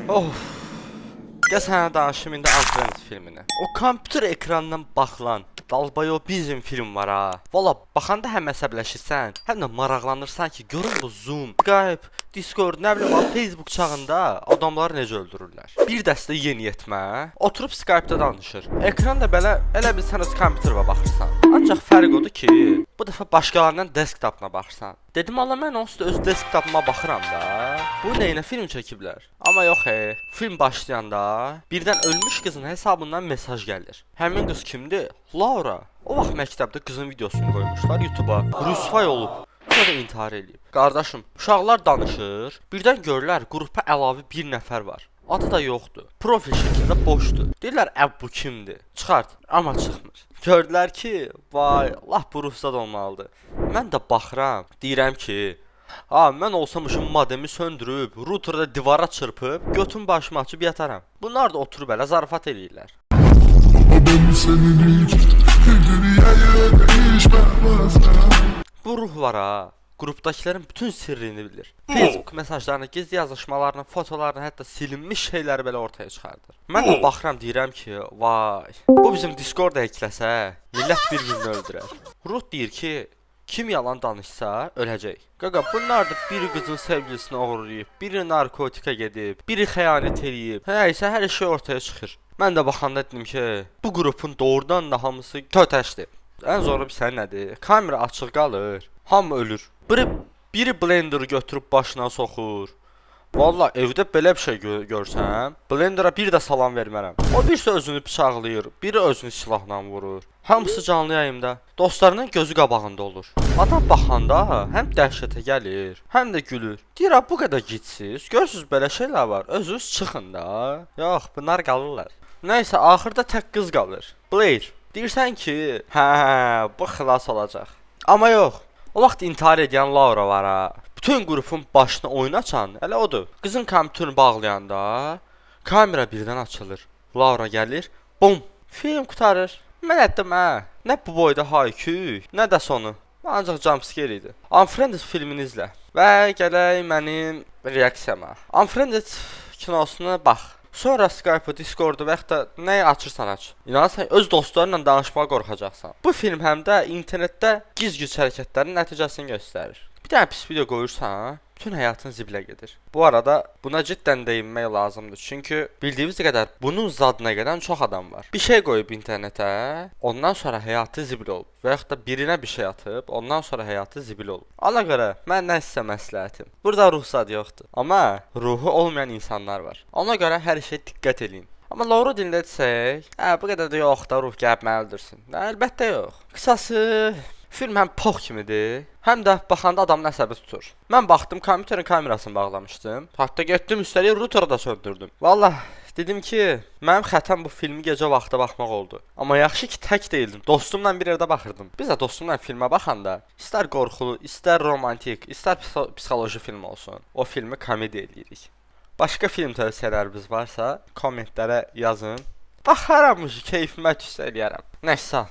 Of. Gəl sənə danışım indi Unfriended filmini. O kompüter ekranından baxılan Dalbayobizm film var ha. Valla baxanda həm əsəbləşirsən, həm də maraqlanırsan ki, görün bu Zoom, Skype, Discord, nə bilim, Facebook çağında adamları necə öldürürlər. Bir dəstə yeniyetmə oturub Skype-da danışır. Ekran da belə, elə bil sən öz kompüterimə baxırsan. Ancaq fərq odur ki, bu dəfə başqalarının desktopuna baxırsan. Dedim Allah, mən onsuz da öz desktopuma baxıram da. Bu nəyinə film çəkiblər? Amma yox e, film başlayanda birdən ölmüş qızın hesabından mesaj gəlir. Həmin qız kimdir? Laura. O vaxt məktəbdə qızın videosunu qoymuşlar YouTube-a. Rüsvay olub. Sonra da intihar eləyib. Qardaşım, uşaqlar danışır, birdən görürlər qrupa əlavə bir nəfər var. Adı da yoxdur. Profil şəkildə boşdur. Deyirlər, "Ə, bu kimdir? Çıxart." Amma çıxmır. Gördülər ki, vay, lap bu ruhsat olmalıdır. Mən də baxıram, deyirəm ki, ha, mən olsamışım modemi söndürüb, routerda divara çırpıb, götüm başımı açıb yataram. Bunlar da oturub elə zarafat eləyirlər. Ben senin hiç dünyayı değişmez. Bu ruh var ha. Qrupdakıların bütün sirrini bilir. Facebook mesajlarını, gizli yazışmalarını, fotolarını, hətta silinmiş şeyləri belə ortaya çıxardır. Mən də baxıram, deyirəm ki, vay, bu bizim Discord-a hackləsə, millət bir-birini öldürər. Ruh deyir ki, kim yalan danışsa öləcək. Qaqa, bunlar da biri qızın sevgilisini oğurlayıb, biri narkotika gedib, biri xəyanət eləyib. Hə isə hər şey ortaya çıxır. Mən də baxanda dedim ki, bu qrupun doğrudan da hamısı kötəşdir. Ən zoru bir sən nədir? Kamera açıq qalır. Hamı ölür. Biri blenderı götürüb başına soxur. Valla evdə belə bir şey görsəm, blendera bir də salam vermərəm. O birisi özünü bıçaqlayır, biri özünü silahla vurur. Hamısı canlı yayımda. Dostlarının gözü qabağında olur. Adam baxanda həm dəhşətə gəlir, həm də gülür. Deyir, "Ha, bu qədər gicsiz, görürsüz belə şeylər var. Özünüz çıxın da." Yox, bunlar qalırlar. Nəysə, axırda tək qız qalır. Blair. Deyirsən ki, hə, bu xilas olacaq. Amma yox. O vaxt intihar edən Laura var ha. Bütün qrupun başına oyun açan elə odur. Qızın kompüterini bağlayanda kamera birdən açılır. Laura gəlir, bum, film qurtarır. Mən etdim hə. Nə bu boyda hayküy, nə də sonu. Ancaq jumpscare idi. Unfriended filmini izlə. Və gələk mənim reaksiyama. Unfriended kinosuna bax. Sonra Skype-ı, Discord-u və yaxud da nəyi açırsan aç. İnanırsan, öz dostlarınla danışmağa qorxacaqsan. Bu film həm də internetdə giz-giz hərəkətlərin nəticəsini göstərir. Bir dənə pis video qoyursan, bütün həyatın zibilə gedir. Bu arada buna cidden değinmək lazımdır. Çünki bildiyimiz qədər bunun zadına gedən çox adam var. Bir şey qoyub internetə, ondan sonra həyatı zibil olub və yaxud da birinə bir şey atıb, ondan sonra həyatı zibil olub. Ona görə məndən sizə məsləhətim. Burada ruhsat yoxdur. Amma ruhu olmayan insanlar var. Ona görə hər şeyə diqqət eləyin. Amma doğru dildə desək, hə, bu qədər də yox da, ruh gəlib məni öldürsün. Əlbəttə yox. Qısası, film həm pox kimidir, həm də baxanda adamın əsəbi tutur. Mən baxdım, kompüterin kamerasını bağlamışdım. Hətta getdim üstəlik routeru da söndürdüm. Vallah dedim ki, mənim xətam bu filmi gecə vaxtı baxmaq oldu. Amma yaxşı ki tək deyildim. Dostumla bir yerdə baxırdım. Biz də dostumla filmə baxanda, istər qorxulu, istər romantik, istər psixoloji film olsun, o filmi komediya eləyirik. Başqa film tövsiyələriniz varsa, kommentlərə yazın. Baxaram, keyfimə düşsə eləyərəm. Nəysə.